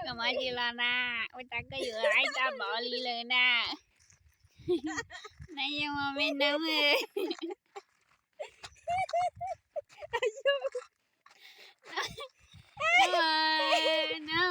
Koj muaj dab tsi los na, ua cas koj yuav aib tau npaum li lawm na? Na yeej muaj me noob. No, no.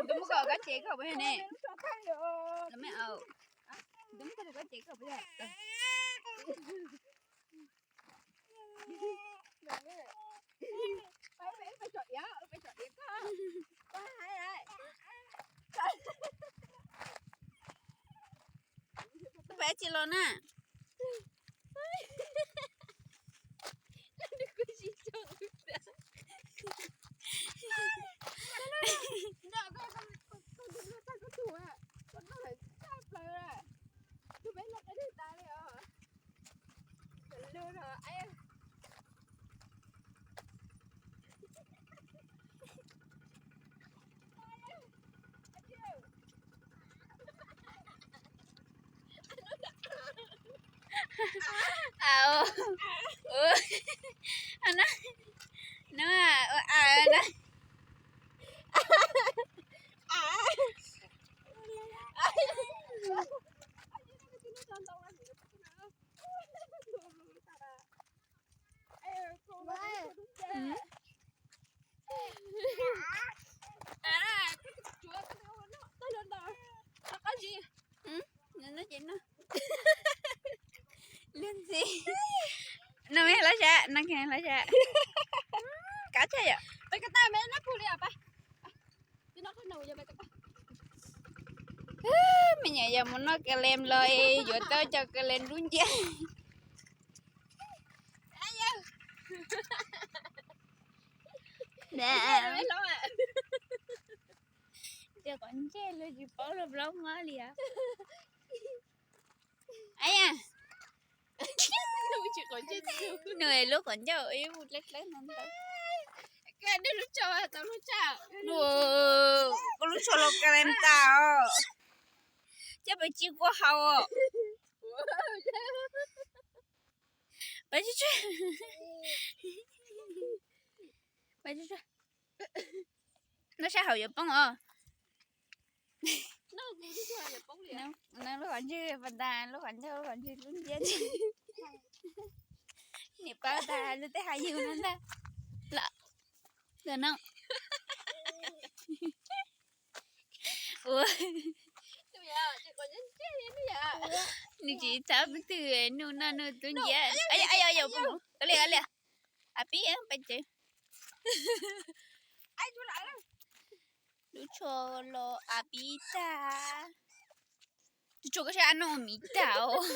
Tus muab koj kab tsev koj puas yog ne? Los me au. Tus muab koj tus kab tsev koj puas yog? Peb tsis los na. Au. Ua, no, ua, a, no. Lub ntxi no me hlob sab, no khe hlob sab. Kav tsij yom. Me nyuam yaus mus noj kas lees los yuav tau cov kas lees dub nciab. Tias qhov ntsej los tsis paub los plaub mab li as. Ai ya, nws lub qhov ncauj ib mus dleb dleb no ntau. Koj lub tsho los kas lees tas os. Coj pes tsib kua hau os. Noj sab hauv yuav poob os. Noj lub qhov ntswg pas tas, lub qhov ncauj, lub qhov ntswg dub nciab. Niam paub tas lub tej hav yug no ntag. Los, los no. Ua, nws tsis txhob twg, noj noj noj dub nciab. Yog, ua li, ua li. A pib pais tsev. Lub tsho los a pib tag. Tus tshuav koj sab a noj miv tag os.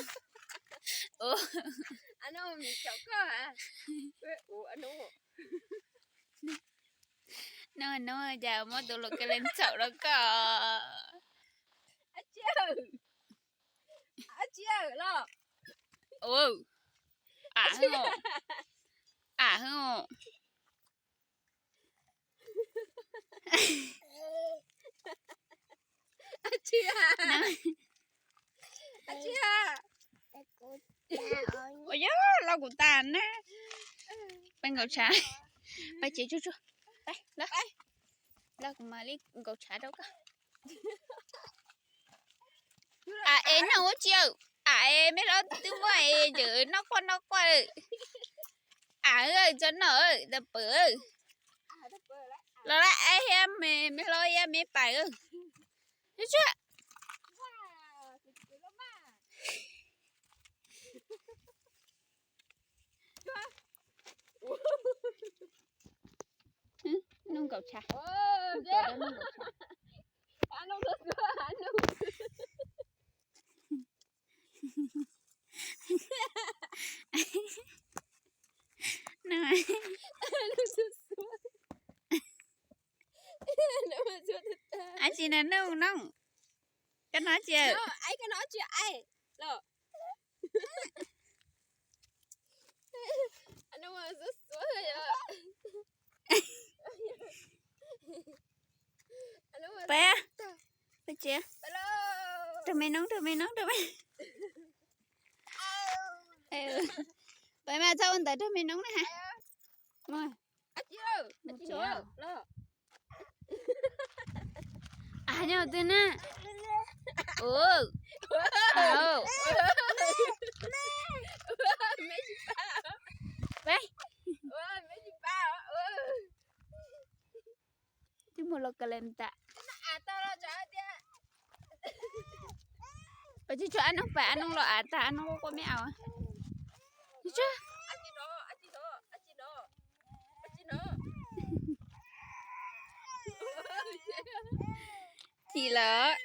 No, no, cas muab tus los kas lees txhaum rau koj. Ua, av heev os. Av heev os. Ua yog los kuv tas na. Peb nkaus tshav, peb tsev tsuag tsuag. Peb los, los kuv mam li nkaus tshav rau koj. Av es noj ua tsi, av es me hlob twb muab es noj quaj noj quaj. Av tso noj tas pawg. Los lawm thiab me hlob thiab me pais. Noj nkaus tshav. Ab tsi na noj no. Koj no tsi? Peb, peb tsev. Raug me noob, raug me noob, raug me. Peb mas txhob ua ntawd, raug me noob na ha. Mus tsev. Av nyob twg na? Ua, av. Peb, twb mus los ka le tas. Peb tsuag tsuag, ab noob pais, ab noob los av tag, ab noob quaj quaj me av. Tsuag, chim lawm.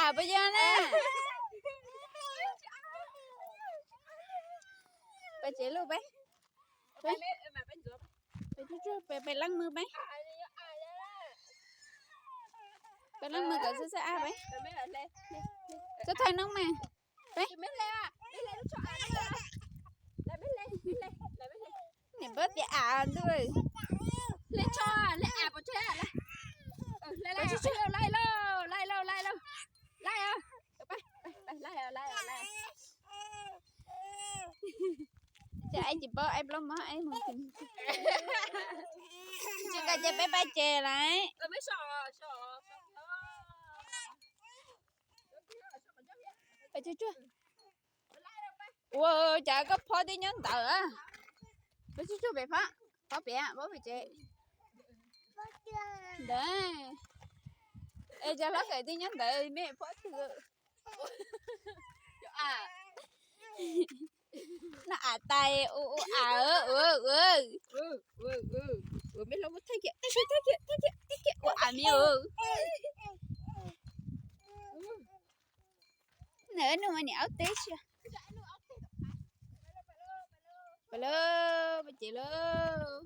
Av, peb yog na. Peb tsev lauj peb. Peb, peb leej mws peb. Peb leej mws kom xwb xwb av peb. Txhob thawj noob mas. Peb, niam npawg tias av ntuj. Peb tsuag tsuag, laij lauj, laij lauj, laij lauj. Ces aib tsis paub, aib plaub mov, aib mus. Tsis nqa ces peb pab ces lawm. Peb tsuag tsuag. Ua cas koj phob twb nyob ntawd a? Peb tsuag tsuag pem phob, phob pem, phob pem tsev. Ntawd. Es cov hlob khawm twb nyob ntawd, me phob twg. No av tais, ua av, ua, ua. Ua me hlob muab thaij kiag, thaij kiag, thaij kiag, thaij kiag, ua av me. Nws nug mas niam aub teb tsi. Pais lauj, pais ces lauj.